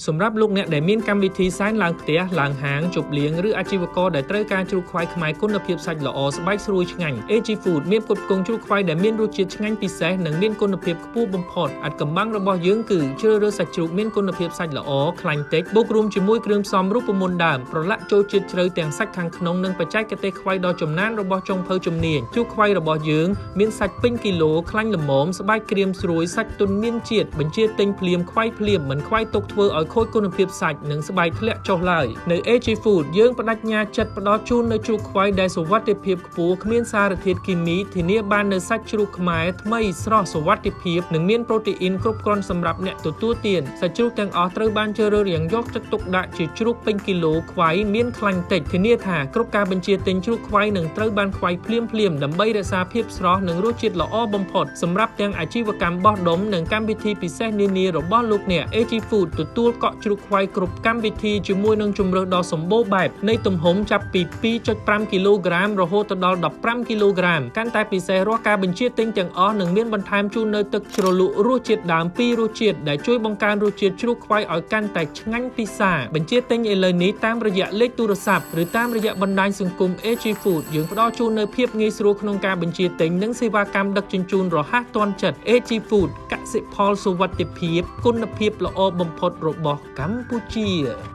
សម្រាប់លោកអ្នកដែលមានកម្មវិធីសែនឡើងផ្ទះឡើងហាងជប់លៀងឬអាជីវករដែលត្រូវការជ្រូកខ្វៃខ្មែរគុណភាពសាច់ល្អស្បែកស្រួយឆ្ងាញ់ AG Food មានផ្គត់ផ្គង់ជ្រូកខ្វៃដែលមានរសជាតិឆ្ងាញ់ពិសេសនិងមានគុណភាពខ្ពស់បំផុតអាថ៌កំបាំងរបស់យើងគឺជ្រើសរើសសាច់ជ្រូកមានគុណភាពសាច់ល្អខ្លាញ់តិចបូករួមជាមួយគ្រឿងផ្សំរូបមន្តដើមប្រឡាក់ចូលជាតិជ្រៅទាំងសាច់ខាងក្នុងនិងបច្ចេកទេសខ្វៃដ៏ចំណានរបស់ចុងភៅជំនាញជ្រូកខ្វៃរបស់យើងមានសាច់ពេញគីឡូខ្លាញ់ល្មមស្បែកក្រៀមស្រួយសាច់ទន់មានជាតិបញ្ជាទិញភ្លាមខ្វៃភ្លាមមិនខ្វៃទុកធ្វើឲ្យខូចគុណភាពសាច់និងស្បែកធ្លាក់ចុះឡើយនៅ AG Food យើងប្តេជ្ញាចិត្តផ្ដល់ជូននូវជ្រូកខ្វៃដែលសុវត្ថិភាពខ្ពស់គ្មានសារធាតុគីមីធានាបាននូវសាច់ជ្រូកខ្មែរថ្មីស្រស់សុវត្ថិភាពនិងមានប្រូតេអ៊ីនគ្រប់គ្រាន់សម្រាប់អ្នកទទួលទានសាច់ជ្រូកទាំងអស់ត្រូវបានជ្រើសរើសយ៉ាងយកចិត្តទុកដាក់ជាជ្រូកពេញគីឡូខ្វៃមានខ្លាញ់តិចធានាថាគ្រប់ការបញ្ជាទិញជ្រូកខ្វៃនឹងត្រូវបានខ្វៃភ្លាមៗដើម្បីរក្សាភាពស្រស់និងរសជាតិល្អបំផុតសម្រាប់ទាំងអាជីវកម្មបោះដុំនិងកម្មវិធីពិសេសនានារបស់លោកអ្នក AG Food ទទួលកក់ជ្រូកខ្វៃគ្រប់កម្មវិធីជាមួយនឹងជម្រើសដ៏សម្បូរបែបនៃទំហំចាប់ពី2.5គីឡូក្រាមរហូតដល់15គីឡូក្រាមកាន់តែពិសេសរាល់ការបញ្ជាទិញទាំងអស់នឹងមានបន្ថែមជូននូវទឹកជ្រលក់រសជាតិដើមពីររសជាតិដែលជួយបង្កើនរសជាតិជ្រូកខ្វៃឲ្យកាន់តែឆ្ងាញ់ពិសាបញ្ជាទិញឥឡូវនេះតាមរយៈលេខទូរស័ព្ទឬតាមរយៈបណ្ដាញសង្គម AG Food យើងផ្ដល់ជូននូវភាពងាយស្រួលក្នុងការបញ្ជាទិញនិងសេវាកម្មដឹកជញ្ជូនរហ័សទាន់ចិត្ត AG Food កសិផលសុវត្ថិភាពគុណភាពល្អបំផុតរបស់កម្ពុជា។